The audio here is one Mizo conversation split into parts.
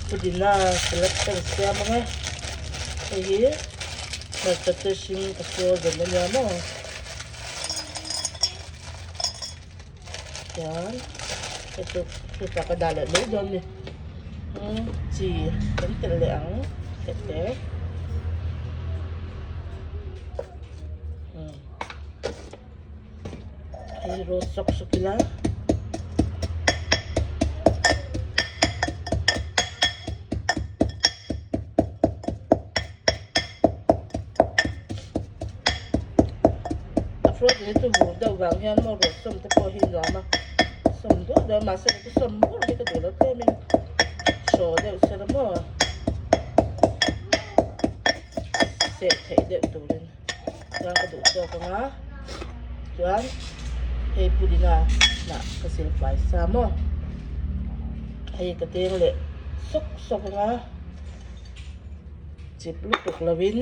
Pudina salad ka rawn siam ang e. Hei hi hmarcha te hring ka sual zawm ania maw. Chuan hei chu chutah ka dah leh mai dawn a ni. Chi kan telh leh ang hete. Hei rawt sawk sawk ila. A fruit hi chu vur deuh vang hian maw rawt sawm te pawh hi nuam a sawm duah duah a mahse ka sawm bur hi ka duh lo tlem in hraw deuh se la maw seh theih deuh turin chuan ka duh tawk ang a chuan hei pudina hnah ka sil fai sa maw hei ka deng leh sawk sawk ang a chip lutuk lovin.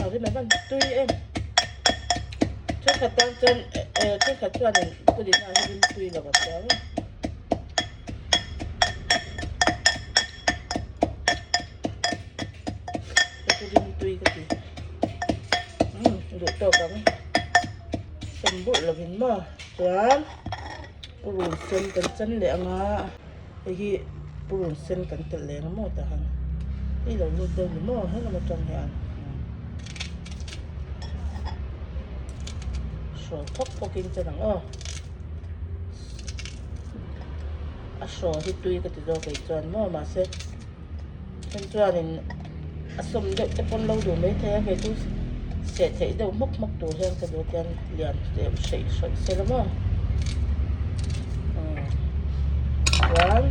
A rim a van tui em thenkhat tan chuan eh thenkhat chuanin pudina hi rim tui lo a chuang a. Hei chu rim tui ka ti umm duh tawk ang sawm burh lovin maw chuan purun sen kan chan leh ang a hei hi purun sen kan telh leh ang maw tah hian hei lo lut deuh ni maw helam atang hian hraw phawk phawk in chan ang aw a hraw hi tui ka ti zawk ei chuan maw mahse. Then chuanin a sawm deuh te pawn lo duh mai thei a, kei chu seh theih deuh hmawk hmawk tur hian ka duh tiang lian deuh hreih hrawih se la maw. Chuan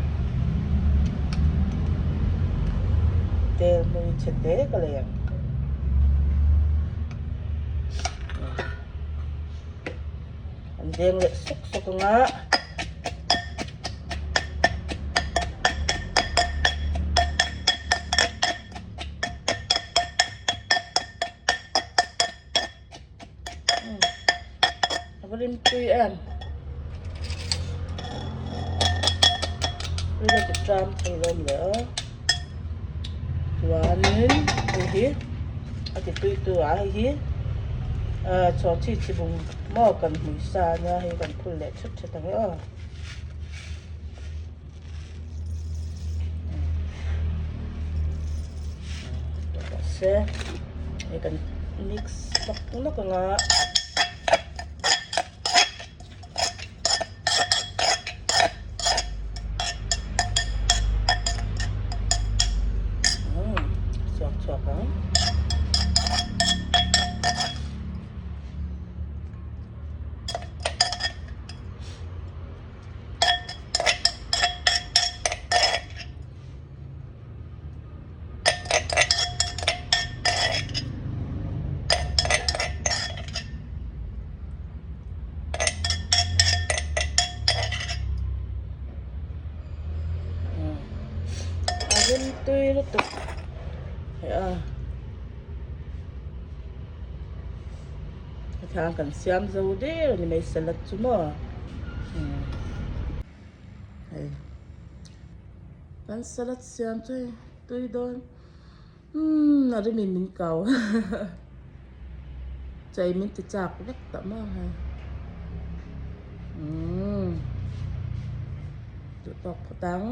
tel hmui chhe te ka lei ang. An deng leh sawk sawk ang a. A va rim tui em rin a ti tram thei lo le aw chuanin hei hi a ti tui tu a hei hi chhawchhi chhibung maw kan hmui sa ania hei kan phul leh thet thet ang e aw. Se hei kan mix nawk nawk ang a. Chhuak chhuak ang. A rim tui lutuk hei a. Hetiang kan siam zo der a ni mai salad chu maw hei kan salad siam chu hei tui dawn umm a rimin min kau chei min ti chak vek tawh maw hei umm duh tawk phawt ang.